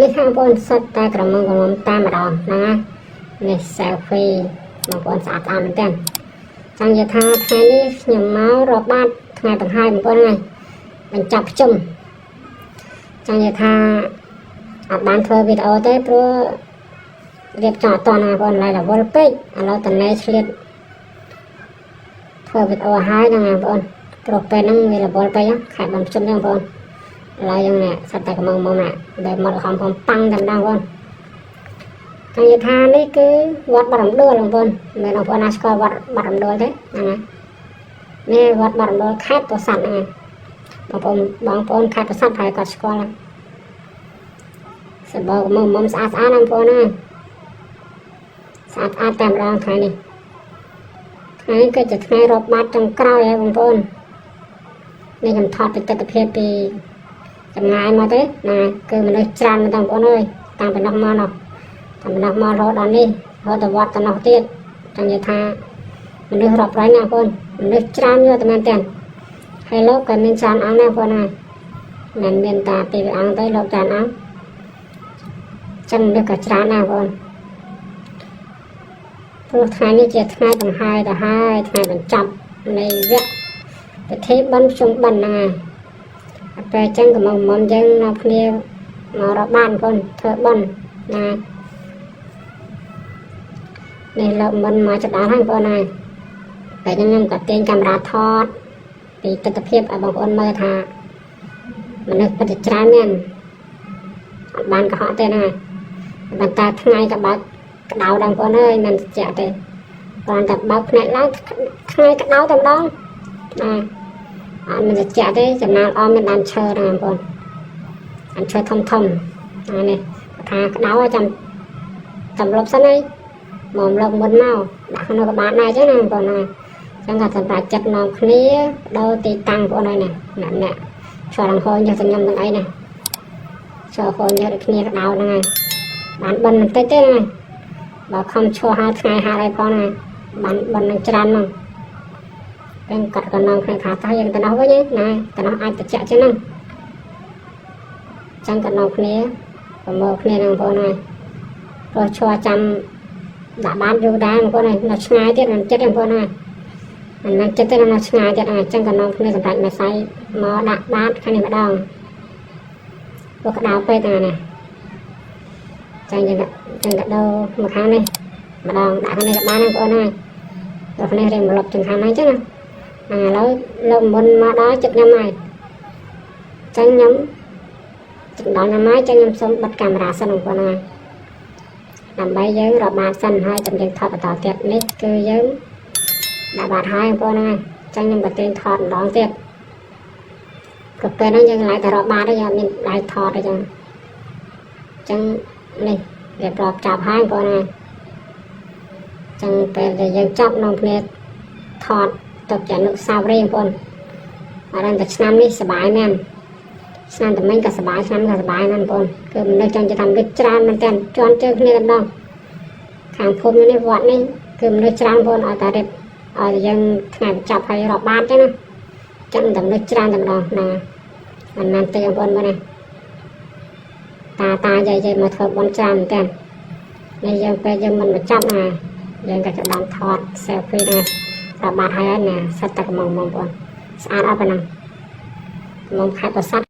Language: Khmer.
នេះខាងបងប្អូនសិតតែក្រមុំក្រមុំតាមម្ដងហ្នឹងណានេះ selfie បងប្អូនស្អាតស្អាតមែនទែនចង់និយាយថាថ្ងៃនេះខ្ញុំមករកបាតថ្ងៃបង្ហើយបងប្អូនហ្នឹងបញ្ចប់ភ្ជុំចង់និយាយថាអត់បានធ្វើវីដេអូទេព្រោះរៀបចំអត់តណាបងប្អូនឡើយរវល់ពេកឥឡូវតនេឆ្លៀតធ្វើវីដេអូហើយហ្នឹងបងប្អូនព្រោះពេលហ្នឹងវារវល់ពេកខែបានភ្ជុំហ្នឹងបងប្អូនឥឡូវយើងនេះសិតតែកំងមុំណាដែលមកខំខំប៉ាំងតែម្ដងបងប្អូនចង់និយាយថានេះគឺវត្តបាត់រំដួលបងប្អូនមិនបងប្អូនណាស្គាល់វត្តបាត់រំដួលទេហ្នឹងហើយនេះវត្តបាត់រំដួលខេត្តពោធិ៍សាត់ហ្នឹងហើយបងប្អូនបងប្អូនខេត្តពោធិ៍សាត់ហើយគាត់ស្គាល់ហ្នឹងសបកមុំមុំស្អាតស្អាតណាបងប្អូនហ្នឹងស្អាតស្អាតតែម្ដងថ្ងៃនេះថ្ងៃនេះគឺជាថ្ងៃរាប់បាតចុងក្រោយហើយបងប្អូននេះខ្ញុំថតពីទស្សនភាពពីចម្ងាយមកទេណាគឺមនុស្សច្រើនមែនតើបងប្អូនអើយតាំងពីនោះមកនោះតាំងពីនោះមករហូតដល់នេះរហូតទៅវត្តទៅនោះទៀតចង់និយាយថាមនុស្សរាប់រយណាបងប្អូនមនុស្សច្រើនយកតែមែនតើហើយលោកក៏មានច្រើនអង្គដែរបងប្អូនហើយមិនមានតាពីរអង្គទេលោកច្រើនអង្គចឹងមនុស្សក៏ច្រើនដែរបងប្អូនព្រោះថ្ងៃនេះជាថ្ងៃបង្ហើយទៅហើយថ្ងៃបញ្ចប់នៃវគ្គពិធីបុណ្យភ្ជុំបិណ្ឌហ្នឹងហើយពេលអញ្ចឹងក៏មកមុំយើងនាំគ្នាមករកបានបងប្អូនធ្វើបុណ្យណានេះលោកមុនមកចដល់ហើយបងប្អូនហើយតែខ្ញុំក៏ទាញកាមេរ៉ាថតពីទស្សនភាពឲ្យបងប្អូនមើលថាមនុស្សពិតជាច្រើនមែនអត់បានកុហកទេណាប៉ុន្តែថ្ងៃក៏បើកក្តៅដល់បងប្អូនអើយមិនត្រជាក់ទេគ្រាន់តែបើកភ្នែកឡើងថ្ងៃក្តៅតែម្ដងណាអត់មានត្រជាក់ទេចំណាលអមមានដើមឈើណាបងប្អូនដើមឈើធំធំណានេះថាក្តៅចាំចាំលុបសិនហើយមកលោកមុនមកដាក់ក្នុងក៏បានដែរចឹងណាបងប្អូនណាចឹងក៏សម្រាប់ចិត្តនាំគ្នាដូរទីតាំងបងប្អូនហើយណាអ្នកអ្នកឆ្លងហូរញើសខ្ញុំទាំងអីណាឆ្លងហូរញើសដូចគ្នាក្តៅហ្នឹងហើយបានបិណ្ឌបន្តិចទេណាបើខំឈរហាលថ្ងៃហាលអីផងណាបានបិណ្ឌនឹងច្រើនហ្នឹងតែគាត់ក៏នាំគ្នាថាតោះយើងទៅនោះវិញណាទៅនោះអាចត្រជាក់ជាងហ្នឹងចឹងក៏នាំគ្នាប្រមូលគ្នានឹងបងប្អូនហើយព្រោះឈរចាំដាក់បានយូរដែរបងប្អូនហើយនៅឆ្ងាយទៀតមិនចិត្តទេបងប្អូនហើយមិនមែនចិត្តទេនៅឆ្ងាយទៀតហើយអញ្ចឹងក៏នាំគ្នាសម្រាប់មួយសៃមកដាក់បាតខាងនេះម្ដងព្រោះក្តៅពេកហ្នឹងណាចឹងយើងចឹងក៏ដូរមកខាងនេះម្ដងដាក់ខាងនេះក៏បានដែរបងប្អូនហើយព្រោះនេះរៀងមលប់ជាងខាងហ្នឹងចឹងណាហ្នឹងឥឡូវលោកមុនមកដល់ចិត្តខ្ញុំហើយចឹងខ្ញុំចិត្តដល់ខ្ញុំហើយចឹងខ្ញុំសូមបិទកាមេរ៉ាសិនបងប្អូនហើយដើម្បីយើងរកបាតសិនហើយចាំយើងថតបន្តទៀតនេះគឺយើងដាក់បាតហើយបងប្អូនហើយចឹងខ្ញុំក៏ទាញថតម្ដងទៀតព្រោះពេលហ្នឹងយើងឡើងតែរកបាតទេយើងអត់មានដៃថតទេចឹងចឹងនេះរៀបរាប់ចាប់ហើយបងប្អូនហើយចឹងពេលដែលយើងចាប់នាំគ្នាថតទុកជាអនុស្សាវរីយ៍បងប្អូនអត់តែឆ្នាំនេះសប្បាយមែនឆ្នាំតមិញក៏សប្បាយឆ្នាំក៏សប្បាយមែនបងប្អូនគឺមនុស្សចង់จะធ្វើមនុស្សច្រើនមែនតើជន់ជើងគ្នាតែម្ដងខាងភូមិនេះវត្តនេះគឺមនុស្សច្រើនបងប្អូនឲ្យតែរៀបឲ្យយើងថ្ងៃបញ្ចប់ហើយរាប់បាតចឹងណាចឹងតែមនុស្សច្រើនតែម្ដងណាមិនមែនទេបងប្អូនមើលណាតាតាយាយយាយមកធ្វើបុណ្យច្រើនមែនតើនេះយើងពេលយើងមិនបញ្ចប់ណាយើងក៏จะបានថត selfie ណារាប់បាតហើយណាសិតតែកំងបងប្អូនស្អាតអត់ប៉ុណ្ណឹងកំងខេត្តប្រាសាទ។